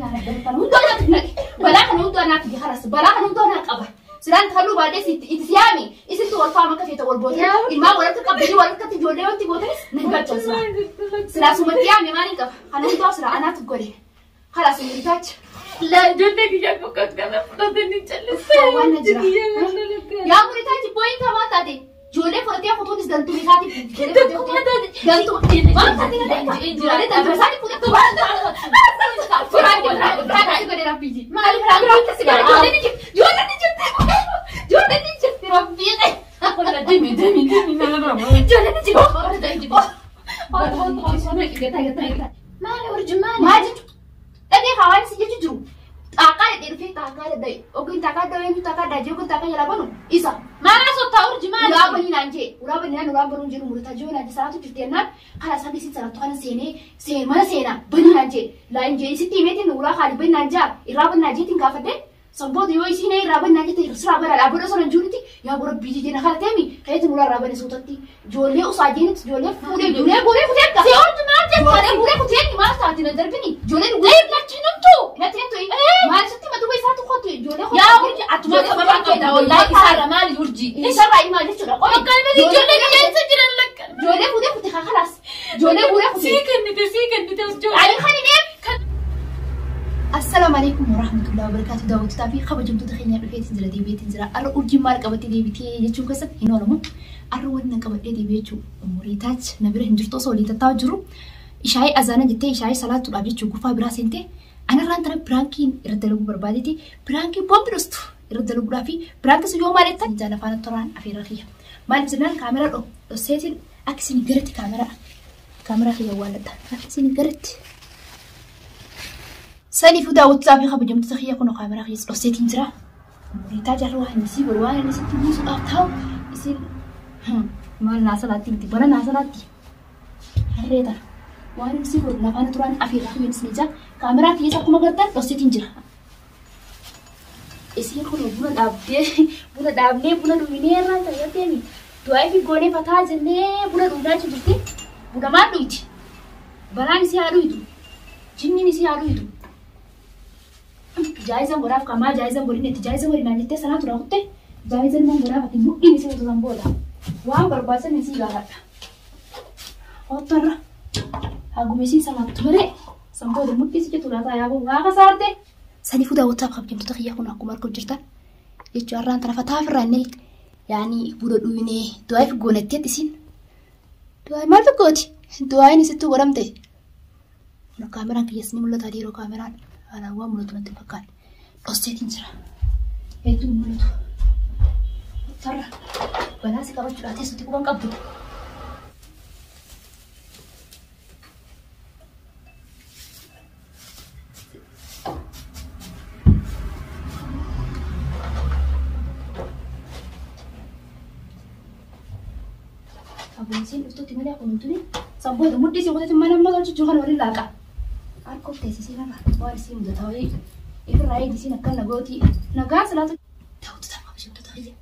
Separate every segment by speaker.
Speaker 1: Hundoo naaf naqe. Balaa kana hundoo naaf fide haras. Balaa kana hundoo naa qaba. Silaan halluu baadhee itti siyaami. Isintu wal faama akka feeta wal gootan. Ilmaan wal akka qabdanii wal akkatti ijoollee wanti gootanis nan galchan silaa. Silaa sumatti yaame maaliin qaba? Kana hundoo silaa anaatu godhe. Haras muritaacha.
Speaker 2: Laa ijoollee kiyya bakka kana fudhatanii callisee.
Speaker 1: Waan na jira. Yaa muritaachi boo'in kamaa taate. Ijoollee fudhatee kutuunis gantuu isaatiif. Gantuu. Maal taate na beekaa? Ijoollee gantuu isaatiif fudhatee maal taate? Piraanki godhe rabbii. Maali piraanki si godhe? Ijoolleen ni jirti. Ijoolleen ni jirti. Ijoolleen ni jirti rabbii.
Speaker 2: Deemi deemi deemi nama.
Speaker 1: Ijoolleen ni jirti.
Speaker 2: Maali urji maali?
Speaker 1: Maal jechuudha? Dhagee hawaasa si jechu jiru. Xaaqaa dhedhee dhufee xaaqaa dhedhee oguun xaaqaa dhawee xaaqaa dhaajee oguun xaaqaa jalaa banu isa.
Speaker 2: Maal asottaa urji maali?
Speaker 1: Uraa banii naan jee uraa banii naan uraa banuun jiru murataa jiru naan jee salaatu jirti jennaan karaa sabni isin salaatu kana seenee seen mana seenaa banii naan jee laa hin jee isitti himeetiin uraa haali banii naan jaa irraa banii naan jeetiin gaafadhe sanboota yoo isiin irraa banii naan jette siraa bara dhaabbata osoo hin jirutti yaa gora biyyi jena kana teemi kayeetiin uraa irraa bane suutatti ijoollee usaa jeenitti ijoollee fuudhee ijoollee guuree kutee akka.
Speaker 2: Si urji maal jetta?
Speaker 1: Ijoollee guuree kutee maal taati na darbini ijoolleen guuree
Speaker 2: Lachi numtu.
Speaker 1: natti himtu maal sitti matuba isaatu qotu ijoollee
Speaker 2: Yaa urji atuma sababa qabda wallahi isaarra maali urji?
Speaker 1: Isarraa himaa jechuudha. Qoy.
Speaker 2: Bakka inni ijoollee kiyya eessa jiran lakka.
Speaker 1: Ijoollee fuudhee kute kakalas. Ijoollee fuudhee kute.
Speaker 2: Sii kennite sii kennite ijoollee.
Speaker 1: Ani kan hin Assalaamu alaikum warahmatullahi wabarakatuh. Daawwattoota fi kabajamtoota keenya dhufeetiin jira deebi'eetiin jira. Arra urjiin maal qabattee deebitee jechuun keessatti hin oolamu. Arra wanni na qabadhee deebi'ee jechuun umurii taach na bira hin jirtu osoo waliin tattaa'u jiru. Ishaayii azaana jettee ishaayii salaatuudhaaf jechuun gufaa biraa seentee anarraan tana piraankiin irra dalaguu barbaadeeti. Piraankii boombi dhostu irra dalaguudhaa fi piraankii sun yoo maal jettan jaala faana toraan afeerra kiyya. Maaliif jennaan kaameraa dhosseetiin akka isin garatti kaameraa kiyya waalladha. Akka isin garatti. Saniifuu daawwattoota fi kabajamtoota kiyya kun kaameraa kiyya dhosseetiin jira. Muriitaa jarra waan inni sii godhu waan inni sitti buusuudhaaf taa'u isin maal naasalaatti miti bara naasalaatti harree tana waan inni sii godhu lafaana turaan afeerraa kiyya isin ija kaameraa kiyya akkuma gartan dhosseetiin jira. Isiin kun buna dhaabdee buna dhaabnee buna dhugnee irraan tajaajilteemi du'aa fi goonee fataa jennee buna dhugnaa jirti. Buna maal dhuyti? Balaan isii haa dhuytu. Jinniin isii haa dhuytu. Jaayizan godhaaf kamaa jaayizan godhin itti jaayizan godhin naan jettee sanaa tura kutte jaayizan man godhaaf ati mudhiin isii utusan booda waan barbaachisan isii gaafadha. Hottarra haguma isiin salaattu malee san booda mudhii si jettu laataa yaaboo waaqa saarte. Saniifuu daawwattaaf kabajamtoota kiyyaa kun akkuma arguu jirtan jechuun har'aan tana fataa ofirraa inni yaani buna dhuynee du'aa fi goonatteetti isin du'aa maal tokkooti du'aayin isittuu godhamte. Kun kaameraan kiyyas ni mul'ata yeroo kaameraan haalaan waan mul'atu natti hin fakkaanne. Dhosseetiin jira. Hedduu mul'atu. Sarara balaa si qabachuudhaa teessutti quban qabdu. Abboonsiin dhuftutti malee kun tuni sanboota mudhii si qotetti mana amma tolchu kan waliin laaqa. Harka of teessisee nama waan isii mudata wayii ifirraa eegisiin akka nagootii nagaa salaatu. Daawwattoota kabajamtoota kiyya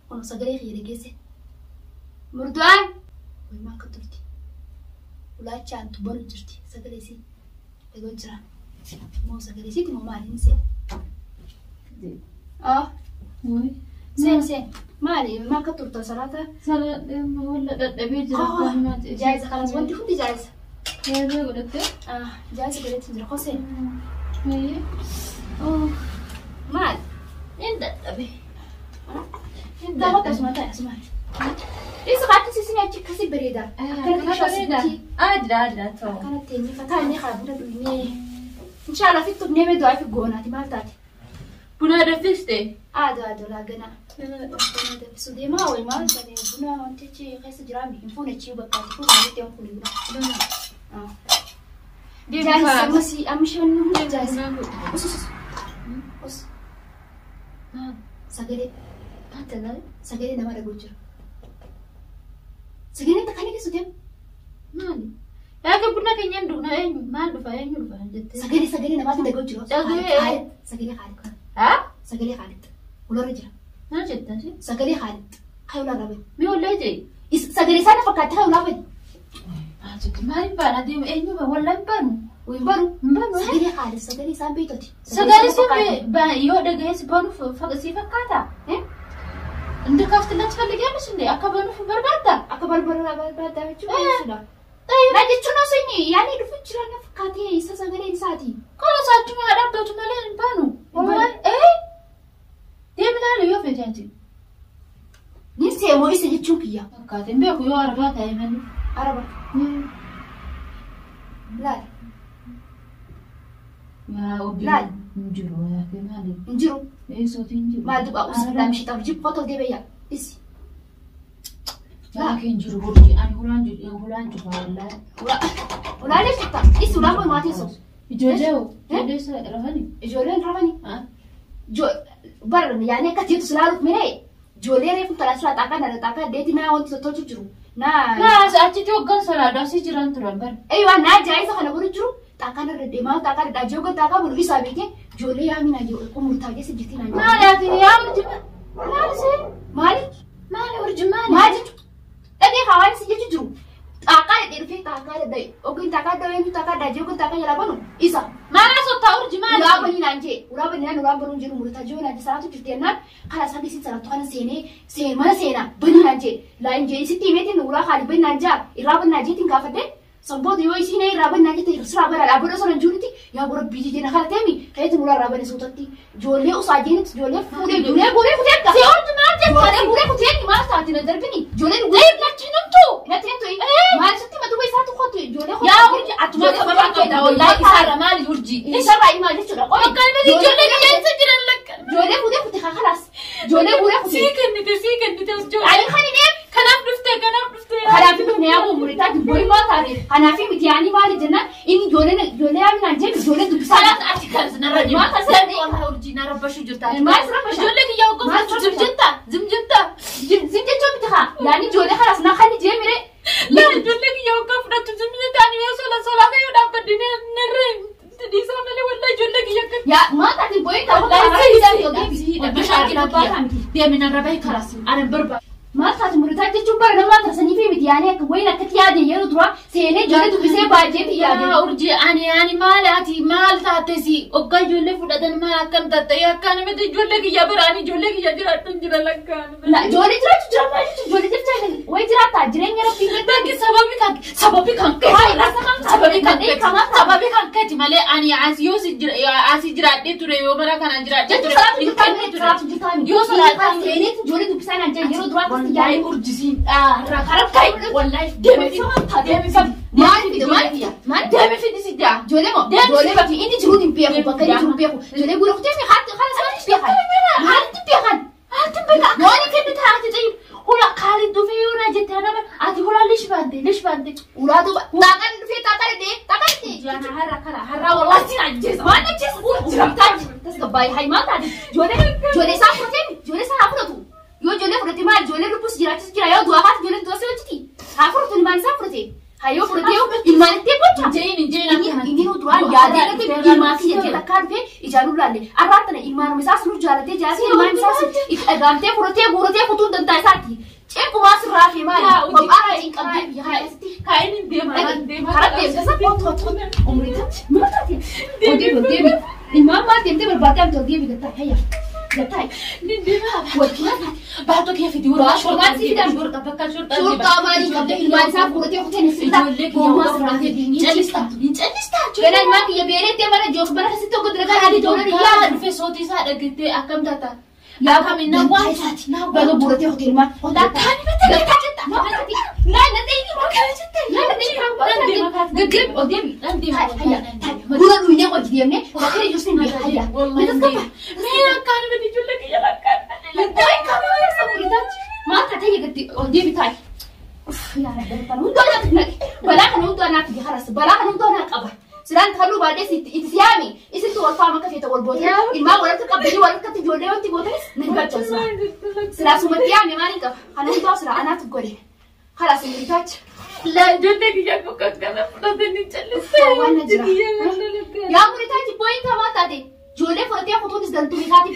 Speaker 1: kun sagalee kiyya dhageesse. Murdu'aan wayimaa akka turti. Ulaachaan tubbanu jirti sagalee isii dhagoo jira. Moo sagalee isiiti moo maali hin seene? Ah seen seen maali maa akka turta salaata?
Speaker 2: Salaadhee walla dadhabee jira.
Speaker 1: Jaayiza kanas wanti hundi jaayiza.
Speaker 2: Jaayiza godhattee?
Speaker 1: Ah jaayiza godhattee jira koseen.
Speaker 2: Oh
Speaker 1: Maal?
Speaker 2: hin dadhabe.
Speaker 1: Daawwata asuma ta'e asuma. Isa kaatti sisin achi akkasii bareeda. Akkanatti
Speaker 2: bareeda. Adda adda ta'u.
Speaker 1: Akkanatti eenyu fataa inni haa buna dhugnee. Inshaalla fi tuqnee mee du'aa fi goonaati maal taate?
Speaker 2: Buna danfiste?
Speaker 1: Aadaa aadaa laaganaa. Buna danfisuu deemaa wayi maal taate buna wantichi keessa jiraami hin fuune achii bakka ati fuune asitti hin fuune buna. Jaayisa ammasii ammishaan hundi jaayisa. Us us us. Sagalee. Sagalee nama dhagoo jira. Sagaleen takka ni keessu deemu.
Speaker 2: Maali? Yaa buna keenya hin dhugna eenyu maal dhufa eenyu dhufa jettee.
Speaker 1: Sagalee sagalee namaatti dhagoo jira.
Speaker 2: Sagalee.
Speaker 1: Sagalee Khaalid.
Speaker 2: Haa?
Speaker 1: Sagalee Khaalid. Ularra jira.
Speaker 2: Maal jettaa?
Speaker 1: Sagalee Khaalid. Kaayuu ulaa bani.
Speaker 2: Mi wallee jee?
Speaker 1: Sagalee sana fakkaatti kaayuu ulaa bani.
Speaker 2: Maaliin baana deemu eenyu ba wallaan baanu.
Speaker 1: Hin banu.
Speaker 2: Hin banu.
Speaker 1: Sagalee haala sagalee isaan beektoti.
Speaker 2: Sagalee sun yoo dhagayees banuuf si fakkaata. እንድከፍትለት ትፈልጊያለሽ እንዴ? Akka banuuf barbaadda?
Speaker 1: Akka barbaadda jechuudha. Na jechuun osoo inni yaani dhufu jira na fakkaatee isa sagaleen isaati.
Speaker 2: Kanas achuma dhaabbatu malee hin baanu. Ee deemi laala yoo fedhe ati.
Speaker 1: Ni seemoo isa jechuun kiyya.
Speaker 2: Fakkaate hin beeku yoo arabaa ta'e malee.
Speaker 1: Araba. Laal.
Speaker 2: Yaa obbi.
Speaker 1: Laal.
Speaker 2: Hin jiru yaa kee maali?
Speaker 1: Hin jiru.
Speaker 2: Eessootu hin jiru.
Speaker 1: Maal duqa usuudhaan mishitaaf jibba toltee bayya. Isi.
Speaker 2: Yaa kee hin jiru hurji ani hulaan jiru hulaan cufa wallaahi.
Speaker 1: Ulaalee cufta. Isi ulaa koo maatii osoo.
Speaker 2: Ijoollee hoo? Ijoollee isa rafani?
Speaker 1: Ijoolleen rafani. Bar yaani akka tietu silaaluuf miree ijoollee reefu talaa silaa xaakaa nana xaakaa deeti naa wanti tottolchu jiru. Naa.
Speaker 2: Naa achitti hoggan salaadhaa asii jiran turan bar.
Speaker 1: Eeyyaa naa jaayisa kana godhu jiru xaakaa narra deemaa xaakaa dhadhaa jiru xaakaa bulu isaa beekee ijoollee yaamina jiru murtaa keessa jirti naan.
Speaker 2: Maali ati yaamu jima? Maali see?
Speaker 1: Maali?
Speaker 2: Maali urji maali?
Speaker 1: Maal jechuudha? Dhagee hawaasni si jechu jiru. Xaakaa dhadhee dhufee xaakaa dhadhee ogiin xaakaa dhadhee xaakaa dhadhee jiru xaakaa jalaa banu isa.
Speaker 2: Maal asottaa urji maali?
Speaker 1: Ulaa banii naan jee ulaa banii naan ulaa banuun jiru murtaa jiru naan salaatu jirti jennaan karaa isaan isin salaatu kana seenee seen mana seenaa banii naan jee laa hin jee isitti himeetiin ulaa haali banii naan jaa irraa banii naan jeetiin gaafadde sanboota yoo isiin irraa banii naan jette siraa bara dhaabbata osoo hin jirutti yaa bora biyyi jenna kana teemi kayeetiin ulaa irraa bane suutatti ijoollee usaa jeenitti ijoollee fuudhee ijoollee guuree kutee akka.
Speaker 2: Si urji maal
Speaker 1: Ijoollee
Speaker 2: jettanii?
Speaker 1: guuree kutee maal taati na darbini ijoolleen
Speaker 2: Leeb lachi numtu.
Speaker 1: Natti himtu maal sitti matuba isaatu kottu ijoollee
Speaker 2: Yaa urji atuma sababa qabda wallaahi isaarra maali urji?
Speaker 1: Isarraa himaa jechuudha.
Speaker 2: Bakka inni ijoollee biyya isa jiran lakka.
Speaker 1: Ijoollee fuudhee kute kalaas. Ijoollee fuudhee kute.
Speaker 2: Sii kennite ijoollee.
Speaker 1: Ani kan inni
Speaker 2: Kanaaf dhufte kanaaf dhufte.
Speaker 1: kanaaf dhufne yaa muritaa jibboo himaa taate kanaaf miti yaani maali jennaan inni ijoollee ijoollee yaaminaan jee ijoollee dubbisaa.
Speaker 2: Kanaaf ati kan narra jiru.
Speaker 1: Maal taasisan?
Speaker 2: Wallahi urji na rabbashuu jirta.
Speaker 1: Maal si rabbasha?
Speaker 2: Ijoollee kiyya hoggaa
Speaker 1: Maal
Speaker 2: fudhachuu
Speaker 1: si
Speaker 2: zim jetta zim jetta.
Speaker 1: Zim jechuun miti haa yaani ijoollee kalaas naa kan jee mire.
Speaker 2: Laa ijoollee kiyya hoggaa fudhachuu zim jetta ani yoo sola solaa ta'e yoo dhaabbadde narra dhiisaa malee wallahi ijoollee kiyya akka.
Speaker 1: Yaa maal taate boo'ee ta'uu
Speaker 2: Deemi narra bahi karas ani barbaadu.
Speaker 1: Maal taate muritaa jechuun bara namaa taasisanii fi miti yaani akka wayin akkatti yaade yeroo dura seenee ijoollee dubbisee baay'eetti yaade.
Speaker 2: Yaa urji ani ani maal ati maal taate si hoggaa ijoollee fudhatan maal akkam taate akka namatti ijoollee kiyya bira ani ijoollee kiyya jiraadhu hin jira lakkaan.
Speaker 1: Ijoollee jiraachuu jira maal jechuun ijoollee jiraachuu wayi jiraata jireenya rabbii
Speaker 2: Bakki sababi kan sababi kan sababi kan keeti malee ani as yoo si jira asii jiraadhee ture yoo mana kana jiraadhee
Speaker 1: Jechuun
Speaker 2: ture
Speaker 1: salaatu jirtaa salaatu jirtaa
Speaker 2: Yoo salaatu
Speaker 1: seeneetti ijoollee dubbisaa naan jee yeroo duraa akkasitti
Speaker 2: Wallahi
Speaker 1: yaade.
Speaker 2: urji siin dhaarra karaa kai wallahi deemi fi deemi fi
Speaker 1: Maal fide maal fide maal
Speaker 2: deemi fi si jaa
Speaker 1: ijoollee moo ijoollee bakki inni jiruun hin beeku bakka inni jiru hin beeku ijoollee guura kutee mi haati haala isaatti beekan haati beekan
Speaker 2: Ati bika yooni kenni taate ta'i hula kaali dhufee yoo naa jette anama ati hula lish baante lish baante.
Speaker 1: Ulaa duuba xaaqaan dhufee xaaqaan dhee xaaqaan dhee.
Speaker 2: Jaana har'a kara har'a wallahi siin ajjeesa.
Speaker 1: Maal ajjeesa taate tasgabbaa'ee hayi maal taate ijoollee ijoollee isaa fudhatee ijoollee isaa haa fudhatu yoo ijoollee fudhate maal ijoollee lubbuus jiraachisu jira yoo du'aa haati ijoollee du'a si hojjeti haa fudhatu ilmaan isaa fudhate haa yoo fudhate yoo ilmaan itti gocha.
Speaker 2: Jeen jeen
Speaker 1: Inni nu duraan yaadee irratti ilmaan kiyya jee takkaa dhufee ijaan ulaalle arraan tana ilmaanuma isaas nu jaalatee jaalatee ilmaan isaas itti dhagaamtee fudhatee guuratee kutuun dantaa isaati. Ceekumaa sirraa fi maali? Kophaa hin qabdee biyya kana keessatti.
Speaker 2: Kaa'in hin deema deema.
Speaker 1: Karaa deemsa kottu kottu umurii taate maal taate? Hojii deebi. Ilmaan maal deemtee barbaadde amta deebi gattaa hayya. Gattaa.
Speaker 2: Ni deema.
Speaker 1: Wajjin taate.
Speaker 2: Baatoo kee fidi
Speaker 1: Waa, shortaan si fidan.
Speaker 2: Shortaa bakka shortaa.
Speaker 1: Shortaa maalii qabdee ilmaan isaa fuudhatee kuteen sirraa.
Speaker 2: Ijoollee
Speaker 1: Goomaa sirraa fi
Speaker 2: Hin callista. Hin callista.
Speaker 1: Ganaa ilmaan kiyya beelettee mana jook mana keessatti tokko dalagaa yaadee ijoolleen
Speaker 2: Yaa
Speaker 1: iyyaa.
Speaker 2: dhufee sootii isaa dhaggettee akkam taata?
Speaker 1: Yaa
Speaker 2: Akkam inni
Speaker 1: waan isaati. Baga buuratee hotel maal?
Speaker 2: Lakkaani bata
Speaker 1: Gattaa jetta. Laa na ta'e maal jetta? Laa na ta'e gaggeebi ol deebi.
Speaker 2: Nan deema.
Speaker 1: Hayya. Buna dhuynee hojii deemnee bakka ijoo sin beeka hayya.
Speaker 2: Wallahi Mee akkaan badi ijoollee kiyya lakkaan.
Speaker 1: Maal taatee eegatti ol deebi taa'i. Yaa Rabbi hundaa naaf naqe. Balaa kana hundaa naaf haras. Balaa kana hundaa naa qaba. Silaan halluu baadhee itti siyaami. Isintu wal faama akka feete wal goote. Ilmaan wal harka qabdanii wal harkatti ijoollee wanti gootanis ni galcha. Silaa sumatti yaame maal hin qaba. Kana hundaa silaa anaatu godhe. Haras umritaacha.
Speaker 2: Laa ijoollee kiyya akka kana fudhatanii callistee.
Speaker 1: Waan na jira. Yaa umritaachi boo'in kamaa taate. Ijoollee fudhatee kutuunis gantuu isaati.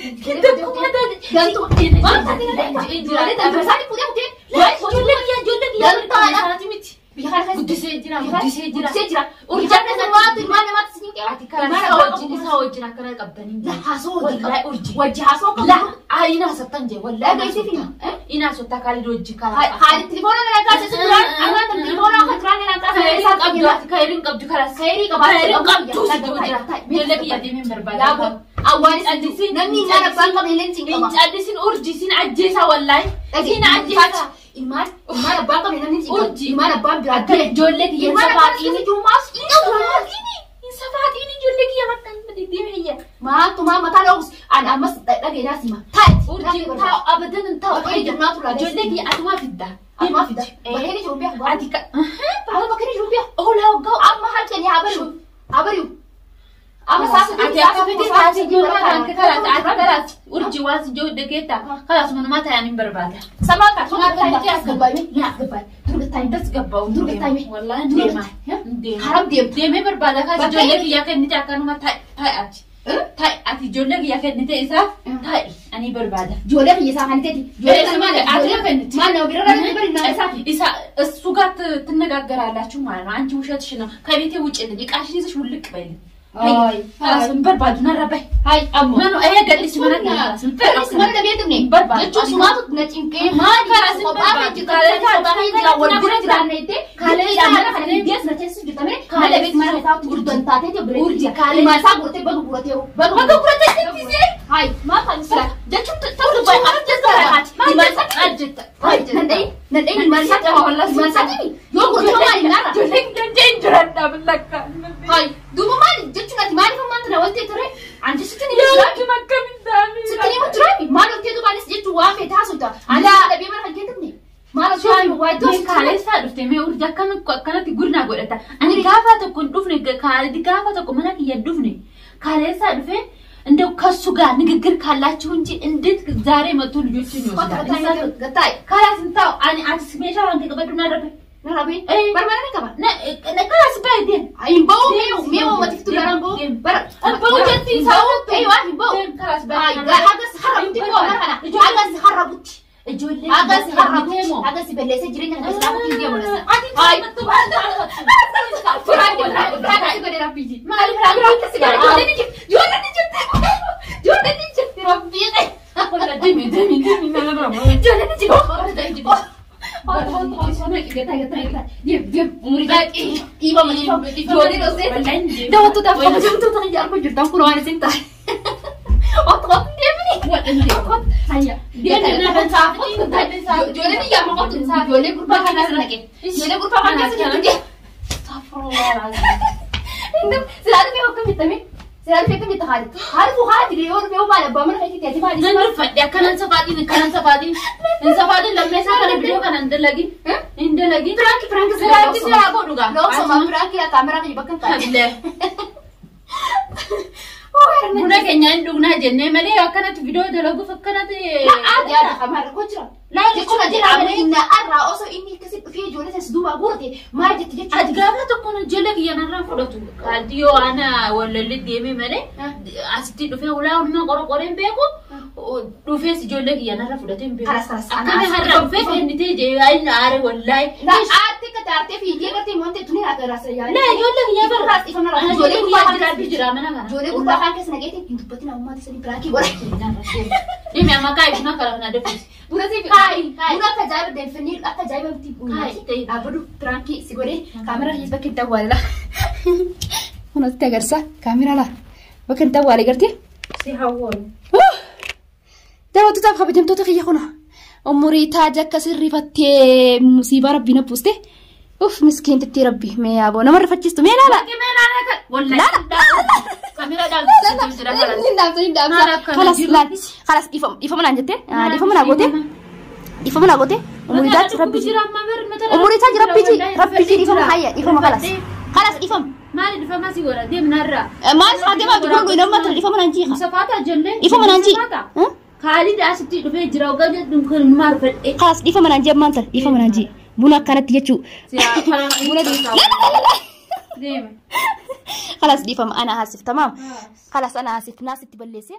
Speaker 1: Gantuu. Maal taate na beekta? Ijoollee dantuu isaati fuudhee kutee.
Speaker 2: Ijoollee kiyya ijoollee kiyya
Speaker 1: Gantaadha.
Speaker 2: isaati miti.
Speaker 1: Biyya
Speaker 2: Guddisee jira guddisee jira.
Speaker 1: Guddisee jira. Urjaan waatu ilmaan namaatti si cinqee.
Speaker 2: Ati karaa isa wajjin akkana qabdanii.
Speaker 1: Haasoo wajjin
Speaker 2: Wallahi urji.
Speaker 1: Wajji haasoo
Speaker 2: La
Speaker 1: qabdu.
Speaker 2: ina haasottan jee wallahi.
Speaker 1: Dhageessii fi
Speaker 2: Ina haasottaa Kaalid wajjin karaa.
Speaker 1: Haali telefoona na kaasee duraan amma telefoona akka duraan na kaasee
Speaker 2: Kayirin
Speaker 1: isaa
Speaker 2: qabdu
Speaker 1: qabdu.
Speaker 2: ati kayirin qabdu karaa.
Speaker 1: Kayirii qabaa.
Speaker 2: Kayirin qabdu si jira. Ijoollee kiyya deemeen barbaada.
Speaker 1: Yaaboo awwaanis namni ilmaan abbaan qabne illee hin qaba.
Speaker 2: Hin callisin urji sin ajjeesa wallahi. Sin ajjeesa.
Speaker 1: Ilmaan ilmaan abbaan qabne namni hin qaba.
Speaker 2: Urji.
Speaker 1: Ilmaan abbaan biraa
Speaker 2: Akka ijoollee kiyya
Speaker 1: Ilmaan abbaan
Speaker 2: safaatiin.
Speaker 1: keessa jiru maas hin qabu.
Speaker 2: Hin safaatiin ijoollee kiyya bakka hin deemee.
Speaker 1: Maatu maa mataa dhokus an ammas dhageenyaa sima. Taa'e.
Speaker 2: Urji taa'u abadan hin taa'u.
Speaker 1: Bakka inni jiru naatu laa.
Speaker 2: Ijoollee kiyya atumaa fidda.
Speaker 1: Ammaa fida. Bakka inni jiru beeku.
Speaker 2: Ati ka.
Speaker 1: Amma bakka inni jiru beeku.
Speaker 2: Oolaa waggaa.
Speaker 1: Amma halkanii haa bari'u. Haa bari'u. Amma saasa
Speaker 2: Ati akka fedhe taatee ijoollee kan kalaas ati kalaas urji waan si ijoollee keetta kalaas manumaa taa'an hin barbaada.
Speaker 1: Samaa kan suuraa kan ta'e as gabbaa'ime. Yaa as gabbaa'ime. Durga taa'ime.
Speaker 2: Das gabbaa'u.
Speaker 1: Durga taa'ime.
Speaker 2: Wallahi
Speaker 1: Durga
Speaker 2: deema.
Speaker 1: taa'ime. Haram deemtu.
Speaker 2: Deemee barbaada kaas
Speaker 1: Bakka
Speaker 2: ijoollee
Speaker 1: inni-
Speaker 2: kiyya kennite akkanuma taa'e ati. Taa'e ati ijoollee kiyya kennite isaaf taa'e ani barbaada.
Speaker 1: Ijoollee biyya isaa kan ta'e.
Speaker 2: Ijoollee
Speaker 1: Ijoollee
Speaker 2: maal ati kennite.
Speaker 1: Maal nama bira irratti bari nama isaa.
Speaker 2: isa እሱ ጋር ትነጋገራላችሁ ማለት ነው። አንቺ ውሸትሽ ነው። ከቤቴ ውጭልኝ፣ እቃሽን ይዘሽ ውልቅ በይልኝ።
Speaker 1: Ay.
Speaker 2: ራስን በርባዱ ነረበይ
Speaker 1: Hai ammoo.
Speaker 2: ምኑ ይሄ ገልሽ ማለት ነው።
Speaker 1: Mana dhabeetu ne.
Speaker 2: Barbaadu.
Speaker 1: Jechuun sumaatu na cinqee maali
Speaker 2: Karaa
Speaker 1: kophaa
Speaker 2: barbaadu.
Speaker 1: kan jirtu kophaa kan jira wal bira jiraanna jettee
Speaker 2: Kaalee
Speaker 1: mana
Speaker 2: mana
Speaker 1: kana biyya sana keessa jirtame mana
Speaker 2: Kaalee
Speaker 1: dhabeetu mana isaa gurgurtan taatee jiru.
Speaker 2: Urji kaalee
Speaker 1: Ilmaan isaa guurtee baga guuratee baga
Speaker 2: Baga guuratee jettisee.
Speaker 1: Hai maal taate sila jechuun ta'uu
Speaker 2: Ilmaan
Speaker 1: ilmaan isaa nan dhayin nan dhayin ilmaan isaa ilmaan isaa yoo guurtee maali naara. Hai duuba maali jechuun ati maaliif ammaan tana waltee ture anti sitti ni jira. Sitti ni jira maal waltee duubaanis jechuun waa feete haasofta. Ani dhabee mana kan kennu maal osoo waa iddoo
Speaker 2: Mee kaaleessaa dhufte mee urji akkanatti gurnaa godhata. Ani gaafa tokko hin dhufne kaalidi gaafa tokko mana kiyya hin dhufne kaaleessaa dhufe እንደው ከሱ ጋር ንግግር ካላችሁ እንጂ እንዴት ዛሬ መጥቶ ልጆችን ይወስዳል?
Speaker 1: Gattaa'e.
Speaker 2: ካላስ እንታው ani ati meeshaa waan qabadhu na darbe.
Speaker 1: Na rabee. Barbaada ni qaba.
Speaker 2: Kalas bahe deem.
Speaker 1: Hin ba'u mee uummati fitu garaan ba'u. Bara.
Speaker 2: Ba'u jetti
Speaker 1: Hin ba'u. Ee waa hin ba'u.
Speaker 2: Kalas bahe.
Speaker 1: Hagas harrabutti koo mana kana. Hagas harrabutti.
Speaker 2: Ijoollee
Speaker 1: Hagas harrabutti. Hagas balleessee jireenya kana keessaa kutti deemu.
Speaker 2: Ati
Speaker 1: Firaanki godhe rabbii. Maali firaanki si godhe? Ijoolleen ni jirti. Ijoolleen ni jirti. Ijoolleen ni jirti rabbii.
Speaker 2: Deemi deemi deemi
Speaker 1: Ijoolleen ni jirti. Daawwattoota kabajamtoota kan arguu jirtan kun waan isin taate. Ijoolleen biyya amma qoftu ijoollee gurbaa kan keessa naqe. Ijoollee gurbaa kan keessa naqe. Silaa dhufee akkam jettame? Silaa dhufee akkam jetta haali? Haali kun haati yoo dhufee maal abbaa mana keetti ati maali?
Speaker 2: Nan rifadhe akkanan safaatiin akkanan safaatiin hin safaatiin lammeessaa kana bidoo kana hin dalagin hin dalagin.
Speaker 1: Firaanki firaanki
Speaker 2: Firaanki silaa godhu gaa.
Speaker 1: Loosoma firaanki kaameraa kiyya bakka hin taane.
Speaker 2: Buna keenya hin dhugnaa jennee malee akkanatti bidoo dalaguuf akkanatti.
Speaker 1: Aadaa aadaa kamaa rakkoo jira. Jechuun ati raamne inni arraa osoo inni akkasi dhufee ijoollee sana duubaa guurate maal jetti jechuudha.
Speaker 2: Ati gaafa tokkoon ijoollee kiyya narraa fudhatu. Kaaldi yoo ana wallalli deeme malee asitti dhufee ulaa hundumaa qorqoree hin beeku dhufees ijoollee kiyya narraa fudhatee hin beeku.
Speaker 1: Karas karas.
Speaker 2: Akkami har'a dhufee kennitee jee ayi aare wallaahi.
Speaker 1: Na aartee ka taartee fiigee gartee wanti tuni raasa yaala.
Speaker 2: Laa ijoollee kiyya barra.
Speaker 1: Ijoollee gurbaa kan
Speaker 2: jiraatu jira mana kana.
Speaker 1: Ijoollee gurbaa kan keessa nageetti hin dubbatin ammaa tisanii biraakii godha.
Speaker 2: Deemi amma kaayi buna kana kana defuusi.
Speaker 1: Buna si
Speaker 2: Kaayi kaayi.
Speaker 1: Buna akka ajaa'iba deemfannee akka ajaa'iba miti
Speaker 2: Kaayi.
Speaker 1: Dhaabbadhu piraankii si godhee kaameraa keessa bakka itti awwaalala. Kun asitti agarsiisa kaameraa laa bakka itti awwaale gartee.
Speaker 2: Si hawwoon.
Speaker 1: Daawwattootaaf kabajamtoota kiyya kuna umurii taaja akka sirrifattee musiibaa rabbii na buuste. Uff miskiin titti rabbi mee yaaboo nama rifachiistu mee laala.
Speaker 2: Kameraa dhaabsisaa jira kalas.
Speaker 1: Hin dhaabsa hin dhaabsa. Kalas laal kalas ifama naan jettee ifama naa goote ifama naa goote umurii taaj rabbi umurii taaj rabbi rabbi ifama hayya ifama kalas kalas ifama.
Speaker 2: Maali dhufama si godha deemnarraa.
Speaker 1: Maal isaa deemaa jiru kun nama ture ifama naan jiika.
Speaker 2: Safaata ijoollee.
Speaker 1: Ifama naan jiika.
Speaker 2: Kaalid asitti dhufee jira ogaa jedhu kun maal fedhe.
Speaker 1: Kalas ifama naan jee ammaan tana ifama naan jee buna akkanatti jechuu. Buna
Speaker 2: Deema.
Speaker 1: خلاص دي فما انا اسف تمام خلاص انا اسف ناس تبلسي.